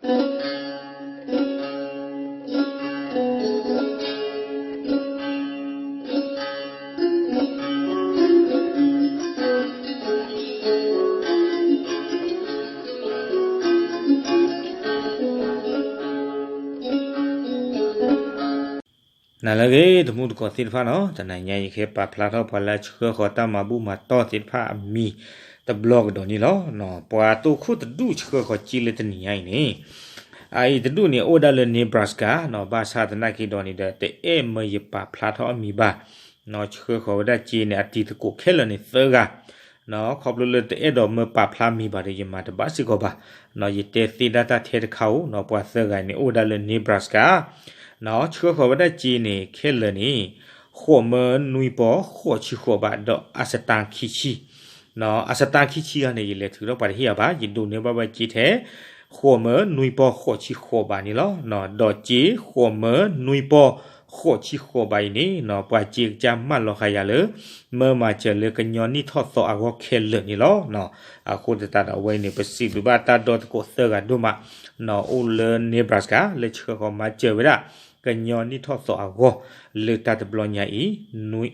နၤလၢအဂ့ၤ တမူတကိးသ့ၣ်တဖၣ်နီၤ, တနံၤညါအံၤ ယကဟဲပာ်ဖျါထီၣ်ပှၤလၢအဆှၢဃီၤတၢ်မၤဘူၣ်မၤတီၢ်သ့ၣ်တဖၣ်အမံၤတဘျီကဒီးန့ၣ်လီၤ. ပှၤတိၢ်ခိၣ်တဒူၣ်ဆှၢဃီၤစ့လၢတနံၤညါအံၤန့ၣ်, အအံၤတဒူၣ်န့ၣ် အိၣ်ဝဲဒၣ်လၢ Nebraska နီၤ, ဘၣ်ဆၣ်သနာ်က့ဒီးန့ၣ်ဒီး တအဲၣ်မၢယပာ်ဖျါထီၣ်အမံၤဘၣ်. ဆှၢဃီၤဝဲဒၣ်စ့န့ၣ် အတံၤသကိးခဲလၢာ်န့ၣ်သၢဂၤ ခီဖျိလၢတအဲၣ်ဒိးမၢပာ်ဖျါမံၤဘၣ်ဒီး ယမၤတဘၣ်စ့ၢ်ကီးဘၣ်. ယတဲသ့ဒၣ်တၢ်ထဲတခါဧိၤနီၤ, ပှၤသၢဂၤန့ၣ် အိၣ်ဝဲဒၣ်လၢ Nebraska နီၤ, ဆှၢဃီၤဝဲဒၣ်စ့န့ၣ် ခဲလၢာ်န့ၣ် ဃိးမၢနွံပီၢ်ဃိးဆံဃိးဘး ဒီးအစတါခံဆံ အစတါခံဆံဂၤန့ၣ် ယလဲၤထုးထီၣ်ပှၤတဟ့ၣ်အီၤဘၣ်, ယဒိးန့ၢ်ဘၣ်ဝဲစ့ထဲ ဃိးမၢနွံပီၢ်ဃိးဆံဃိးဘးန့ၣ်လီၤ. ဒီးစ့ဃိးမၢနွံပီၢ်ဃိးဆံဃိးဘးအံၤန့ၣ်နီၤ, ပှၤစ့ကစၢ်မၢလီၤဃာ်ယၤလၢ မၢမၤစၢၤလၢကညီနံၣ်ထီၣ်သီအဂီၢ်ခဲလၢာ်န့ၣ်လီၤ. အဃိသတးဒီးအဝဲအံၤန့ၣ် ပစံးဘျုးဘၣ်တၢ်ဒီသကိးသၢဂၤဒိၣ်မး အိၣ်လၢ Nebraska လၢဆှၢဃီၤမၤစၢၤဝဲဒၣ် ကညီနံၣ်ထီၣ်သီအဂီၢ် လၢတၢ်တဘျီညါ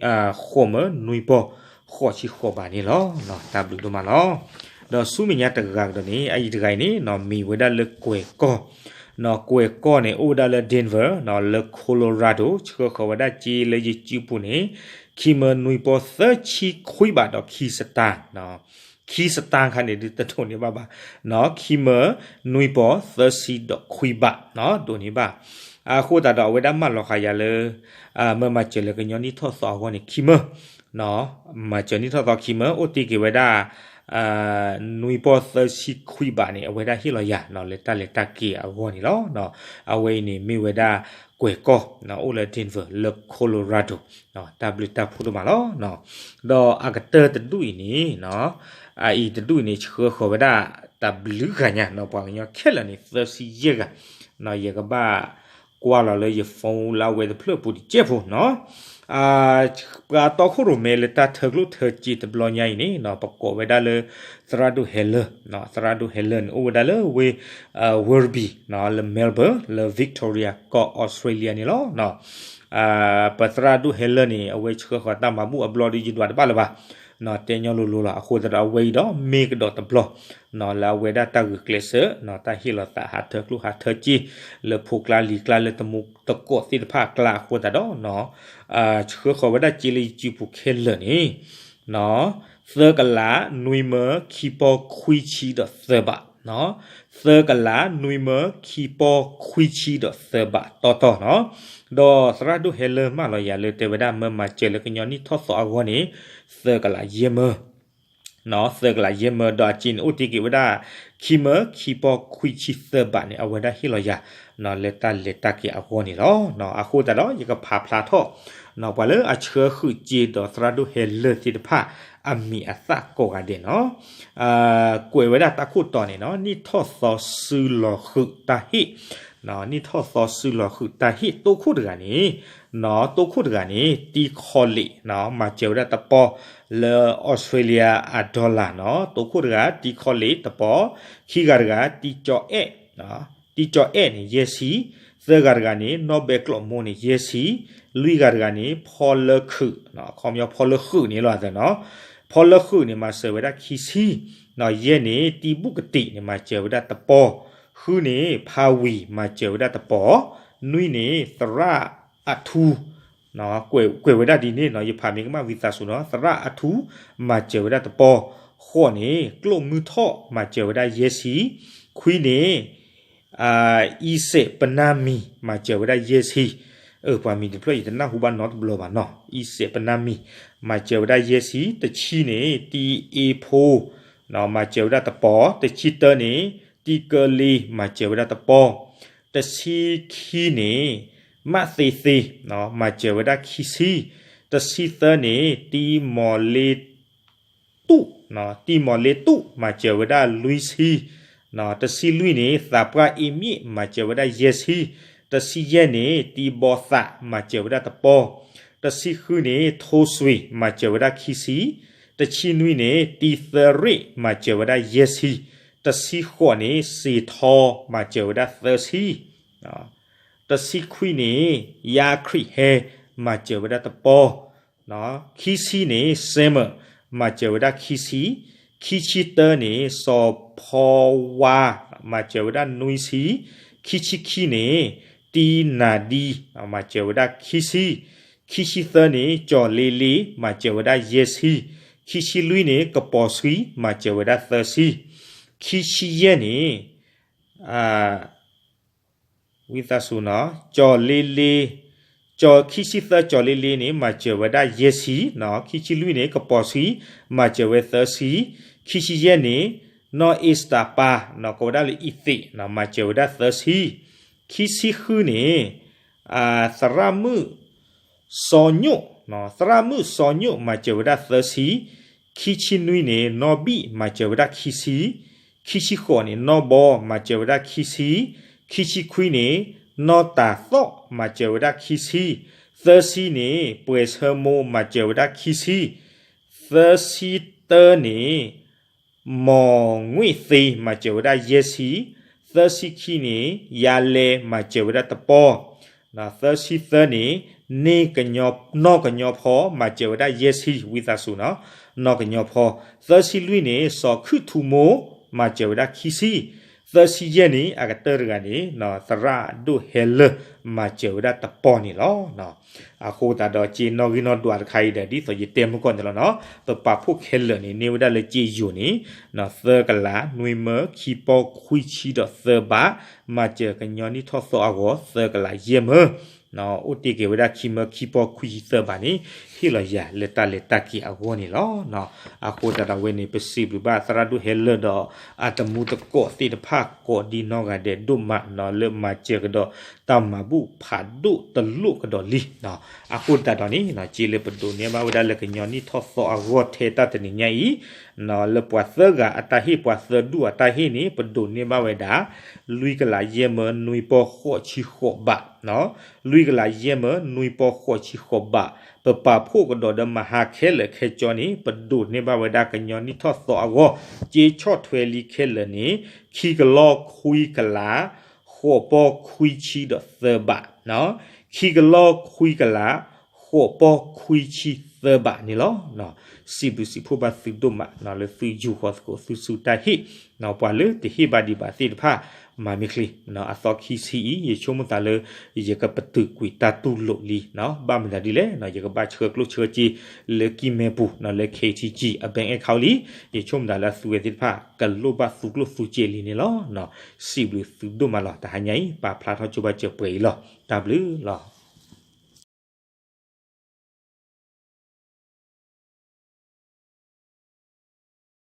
အံၤ ဃိးမၢနွံပီၢ်ဃိးဆံဃိးဘးန့ၣ်လီၤ. တၢ်ဘျုးဒိၣ်မးလီၤ. ဒီးဆူမဲာ်ညါတဂၤကဒီးန့ၣ် အအံၤတဂၤအံၤန့ၣ်နီၤ မံၤဝဲဒၣ်လၢကွဲၤကီၢ် ကွဲၤကီၢ်န့ၣ် အိၣ်ဝဲဒၣ်လၢ Denver လၢ Colorado ဆှၢဃီၤဝဲဒၣ်စ့လၢယစုပူၤန့ၣ် ခံမၢနွံပီၢ်သၢဆံခွံဘးဒီးခံစတၢ် ခံစတၢ်ခါန့ၣ်ဒုးတဒိးန့ၢ်ဘၣ်ဘၣ်, ခံမၢနွံပီၢ်သၢဆံဒီးခွံဘး ဒိးန့ၢ်ဘၣ်. အဃိသတးဒီးအဝဲဒၣ်မၢလီၤဃာ်ယၤလၢ မၢမၤစၢၤလၢကညီနံၣ်ထီၣ်သီအဂီၢ်န့ၣ် ခံမၢ မၤစၢၤနံၣ်ထီၣ်သီခံမၢ အိၣ်တ့ၢ်က့ၤဝဲဒၣ် နွံပီၢ်သၢဆံခွံဘးန့ၣ် အဝဲဒၣ်ဟ့ၣ်လီၤယၤ လၢတၢ်လဲၤတၢ်က့ၤအဂီၢ်န့ၣ်လီၤ. အဝဲအံၤန့ၣ်မ့ၢ်ဝဲဒၣ်ကွဲၤကီၢ် အိၣ်လၢ Denver လၢ Colorado တၢ်ဘျုးတၢ်ဖှိၣ်ဒိၣ်မးလီၤ. ဒီးအကတၢၢ်တဒူၣ်အံၤန့ၣ် အအံၤတဒူၣ်အံၤန့ၣ် ဆှၢဃီၤဝဲဒၣ်တဘျုးဂၤညါ ပှၤကညီခဲလၢာ်န့ၣ် သၢဆံယဲၢ်ဂၤ ယကဘၣ်ကွၢ်လီၤလၢယ phone လၢအဝဲတဖျၢၣ်ပူၤတကဲးဖိနီၤ. ပှၤတီခိၣ်ရိၣ်မဲလၢတၢ်ထၢကျိၣ်ထၢစ့တဘျီညါအံၤန့ၣ် ပကိးဝဲဒၣ်လၢ သရၣ်ဒိၣ်ဟဲလၢၢ်, သရၣ်ဒိၣ်ဟဲလၢၢ်န့ၣ် အိၣ်ဝဲဒၣ်လၢဝ့ၢ် Werribee လၢ Melbourne လၢ Victoria ကီၢ် Australia န့ၣ်လီၤ. ပသရၣ်ဒိၣ်ဟဲလၢၢ်န့ၣ် အဝဲဆှၢဃီၤတၢ်မၤဘူၣ်အဘျီဒီး ယဒွးတဘၣ်လၢၤဘၣ်, တဲညီလိၤလိၤလီၤ. အဃိသတးဒီးအဝဲအံၤဒီး မ့ၢ်ကဒီးတဘျီ လၢအဝဲဒၣ်တၢ်ဂုာ်ကျဲးစၢး တၢ်ဟ့ၣ်လီၤသးဟးထၢကျိၣ်ဟးထၢစ့ လၢဖိကျါလံၤကျါလၢတမူတကိးသ့ၣ်တဖၣ်အကျါအဃိသတးဒီး ဆှၢဃီၤဝဲဒၣ်စ့လၢယစုပူၤခဲလၢာ်န့ၣ် သၢကလးနွံမၢခံပီၢ်ခွံဆံဒီးသၢဘး, သၢကလးနွံမၢခံပီၢ်ခွံဆံဒီးသၢဘးတီတီနီၤ. ဒီးသရၣ်ဒိၣ်ဟဲလၢၢ်မၢလီၤယၤလၢတဲဝဲဒၣ်မၢမၤစၢၤလၢကညီနံၣ်ထီၣ်သီအဂီၢ်န့ၣ် သၢကလးယဲၢ်မၢ သၢကလးယဲၢ်မၢ ဒီးအစ့န့ၣ် အိၣ်တ့ၢ်က့ၤဝဲဒၣ် ခံမၢခံပီၢ်ခွံဆံသၢဘးန့ၣ် အဝဲဒၣ်ဟ့ၣ်လီၤယၤ လၢတၢ်လဲၤတၢ်က့ၤအဂီၢ်န့ၣ်လီၤ. အဃိသတးဒီး ယကဖးဖျါထီၣ် ပှၤလၢအဆှၢဃုာ်စ့ဒီးသရၣ်ဒိၣ်ဟဲလၢၢ်သ့ၣ်တဖၣ် အမံၤအသၣ်ကိးဂၤဒဲးနီၤ. ကွဲးဝဲဒၣ်တၢ်ခိၣ်တီန့ၣ်နီၤ နံၣ်ထီၣ်သီစုလီၤဃုာ်တၢ်ဟ့ၣ်, နံၣ်ထီၣ်သီစုလီၤဃုာ်တၢ်ဟ့ၣ် တိခိၣ်တဂၤန့ၣ် တိခိၣ်တဂၤန့ၣ် တံ college မၤစၢၤဝဲဒၣ်တပီၢ် လၢ Australia အ dollar နီၤ. တိခိၣ်တဂၤ တံ college တပီၢ်, ခံဂၤတဂၤ တံ ကၠီအဲၣ် တံ ကၠီအဲၣ်န့ၣ် ယဲၢ်ဆံ, သၢဂၤတဂၤန့ၣ် နီၢ်ဘဲကျိးမိၢ်န့ၣ် ယဲၢ်ဆံ, လွံၢ်ဂၤတဂၤန့ၣ် ဖီလၢခုး, ခီပညီဖီလၢဃုာ်န့ၣ်လီၤသနီၤ. ဖီလၢဃုာ်န့ၣ် မၤစၢၤဝဲဒၣ်ခံဆံ, ယဲၢ်န့ၣ် တံဘူၣ်ကတံးန့ၣ် မၤစၢၤဝဲဒၣ်တပီၢ်, ဃုန့ၣ် ဖါဝံၤ မၤစၢၤဝဲဒၣ်တပီၢ်, နွံန့ၣ် သရၣ်အထူ ကွဲးဝဲဒၣ်ဒ်န့ၣ်နီၤ ယဖးမ့ၢ်ကမၣ်ဝံသးစူၤနီၤ သရၣ်အထူ မၤစၢၤဝဲဒၣ်တပီၢ်, ဃိးန့ၣ် ကျိၣ်မုၢ်ထီၣ် မၤစၢၤဝဲဒၣ်ယဲၢ်ဆံ, ခွံန့ၣ် အံစဲးပနၢ်မံၤ မၤစၢၤဝဲဒၣ်ယဲၢ်ဆံ, ပှၤမံၤတဖျၢၣ်ယတနၢ်ဟူဘၣ်နီတဘျီဘၣ်နီၤ အံစဲးပနၢ်မံၤ မၤစၢၤဝဲဒၣ်ယဲၢ်ဆံ, တဆံန့ၣ် တံအ့ဖိ မၤစၢၤဝဲဒၣ်တပီၢ်, တဆံတၢန့ၣ် တံကလ့ မၤစၢၤဝဲဒၣ်တပီၢ်, တဆံခံန့ၣ် မးသ့သ့ မၤစၢၤဝဲဒၣ်ခံဆံ, တဆံသၢန့ၣ် တံမီၤလ့ တူၣ်, တံမီၤလ့တူၣ် မၤစၢၤဝဲဒၣ်လွံၢ်ဆံ, တဆံလွံၢ်န့ၣ် သးပှၢ်အ့မ့ၣ် မၤစၢၤဝဲဒၣ်ယဲၢ်ဆံ, တဆံယဲၢ်န့ၣ် တံဘီသး မၤစၢၤဝဲဒၣ်တပီၢ်, တဆံဃုန့ၣ် ထိၣ်စွံ မၤစၢၤဝဲဒၣ်ခံဆံ, တဆံနွံန့ၣ် တံသရ့ၣ် မၤစၢၤဝဲဒၣ်ယဲၢ်ဆံ, တဆံဃိးန့ၣ် စ့ၣ်ထီ မၤစၢၤဝဲဒၣ်သၢဆံ, တဆံခွံန့ၣ် ယါခရံာ်ဟဲ မၤစၢၤဝဲဒၣ်တပီၤ, ခံဆံန့ၣ် စဲမၢၣ် မၤစၢၤဝဲဒၣ်ခံဆံ, ခံဆံတၢန့ၣ် စီၤဖီဝါ မၤစၢၤဝဲဒၣ်နွံဆံ, ခံဆံခံန့ၣ် တံနၤဒံ မၤစၢၤဝဲဒၣ်ခံဆံ, ခံဆံသၢန့ၣ် ကၠီၤလ့လ့ မၤစၢၤဝဲဒၣ်ယဲၢ်ဆံ, ခံဆံလွံၢ်န့ၣ် ကပီၤဆှံ မၤစၢၤဝဲဒၣ်သၢဆံ, ခံဆံယဲၢ်န့ၣ် ဝံသးစူၤနီၤ, ကၠီၤလ့လ့, ခံဆံသၢ ကၠီၤလ့လ့န့ၣ် မၤစၢၤဝဲဒၣ်ယဲၢ်ဆံ, ခံဆံလွံၢ်န့ၣ် ကပီၤဆှံ မၤစၢၤဝဲသၢဆံ, ခံဆံယဲၢ်န့ၣ် နီၢ်အ့စတၢ်ပၤ ကိးဝဲဒၣ်လၢအံၤသ့ၣ် မၤစၢၤဝဲဒၣ်သၢဆံ, ခံဆံဃုန့ၣ် သရၣ်မုၣ်စီၤညိၣ်, သရၣ်မုၣ်စီၤညိၣ် မၤစၢၤဝဲဒၣ်သၢဆံ, ခံဆံနွံန့ၣ် နီၢ်ဘံၣ် မၤစၢၤဝဲဒၣ်ခံဆံ, ခံဆံဃိးန့ၣ် နီၢ်ဘီ မၤစၢၤဝဲဒၣ်ခံဆံ, ခံဆံခွံန့ၣ် နီၢ်တၤသီၣ် မၤစၢၤဝဲဒၣ်ခံဆံ, သၢဆံန့ၣ် ပှဲၤဆၢမိ မၤစၢၤဝဲဒၣ်ခံဆံ, သၢဆံတၢန့ၣ် မီၢ်ငွ့ၣ်သ့ မၤစၢၤဝဲဒၣ်ယဲၢ်ဆံ, သၢဆံခံန့ၣ် ယါလဲ မၤစၢၤဝဲဒၣ်တပီၤ, သၢဆံသၢန့ၣ် နီၢ်ကညီဖီ မၤစၢၤဝဲဒၣ်ယဲၢ်ဆံ ဝံသးစူၤနီၤ, နီၢ်ကညီဖီ, သၢဆံလွံၢ်န့ၣ် စီၤခုၣ်ထူမိ မၤစၢၤဝဲဒၣ်ခံဆံ, သၢဆံယဲၢ်န့ၣ် အကတၢၢ်တဂၤန့ၣ် သရၣ်ဒိၣ်ဟဲလၢ မၤစၢၤဝဲဒၣ်တပီၤန့ၣ်လီၤ. အဃိသတးဒီး က့နီၣ်ဂံၢ်နီၣ်ဒွးတခါအံၤဒီး ဒ်သိးယတဲမုၢ်ကီၢ်န့ၣ်လီၤနီၤ, ပပာ်ဖှိၣ်ခဲလၢာ်န့ၣ် န့ၢ်ဝဲဒၣ်လၢက့ယိၤန့ၣ် သၢကလး နွံမၢ ခံပီ ခွံဆံဒီးသၢဘး, မၤစၢၤကညီနံၣ်ထီၣ်သီအဂီၢ် သၢကလး ယဲၢ်မၢ အိၣ်တ့ၢ်က့ၤဝဲဒၣ်ခံမၢ ခံပီ ခွံဆံသၢဘးန့ၣ် ဟ့ၣ်လီၤယၤလၢတၢ်လဲၤတၢ်က့ၤအဂီၢ်န့ၣ်လီၤ. အဃိသတးဒီးဝဲန့ၣ် ပစံးဘျုးဘၣ်သရၣ်ဒိၣ်ဟဲလၢာ်ဒီး အတမူတကိးသ့ၣ်တဖၣ် ကိးဒံနီၢ်ဂၤဒဲးဒိၣ်မးနီၤ လၢမၤစၢၤကဒီး တၢ်မၤဘူၣ်ဖးဒိၣ်တလိၣ်ကဒီးလံ. အဃိသတးဒီးန့ၣ် က့လၢပဒိးန့ၢ်ဘၣ်ဝဲဒၣ်လၢကညီနံၣ်ထီၣ်သီအဂီၢ်ထဲတၢ်တနံၤညါအံၤ လၢပှၤသၢဂၤအတၢ်ဟ့ၣ် ပှၤသၢဒူၣ်အတၢ်ဟ့ၣ်န့ၣ် ပဒိးန့ၢ်ဘၣ်ဝဲဒၣ် လွံၢ်ကလး ယဲၢ်မၢ နွံပီ ဃိးဆံဃိးဘး, လွံၢ်ကလး ယဲၢ်မၢ နွံပီ ဃိးဆံဃိးဘး, ပပာ်ဖှိၣ်ကဒီးဒီးမဟါခဲလၢာ်ခဲကၠီန့ၣ် ပဒိးန့ၢ်ဘၣ်ဝဲဒၣ်ကညီနံၣ်ထီၣ်သီအဂီၢ် က့ဆီၣ်ထွဲလံခဲလၢာ်န့ၣ် ခံကလီ ခွံကလး ဃိးပီ ခွံဆံဒီးသၢဘး, ခံကလီ ခွံကလး ဃိးပီခွံဆံသၢဘးန့ၣ်လီၤ. စံးဘျုးစံးဖှိၣ်ဘၣ်သုဒိၣ်မး လၢသုယူာ်ဃီၤသကိးသုဆူတၢ်ဟ့ၣ်, ပှၤလၢတဟ့ၣ်ဘၣ်ဒံးဘၣ်သ့ၣ်တဖၣ် မၤမ့ၢ်ချ့, အသီခံဆံအံၤ ယဆိကမိၣ်သးလၢ ယကပတုာ်ကွံာ်တၢ်တူၢ်လိာ်လံ, ဘၣ်မနုၤဒ်လဲၣ် ယကဘၣ်ဆှၢကျိၣ်ဆှၢစ့လၢကံၢ်မဲပူၤ လၢ ခ့ထံကံၢ် အ bank account လံ, ယဆိကမိၣ်သးလၢအသုဝဲသ့ၣ်တဖၣ် ကလိၣ်ဘၣ်သူကျိၣ်သူစ့လံန့ၣ်လီၤ. စံးဘျုးသုဒိၣ်မးလီၤ. တဟါညါအံၤ ပာ်ဖျါထီၣ်ကၠိဘၣ်စၢၤပှဲၤအံၤလီၤ. တၢ်ဘျုးလီၤ.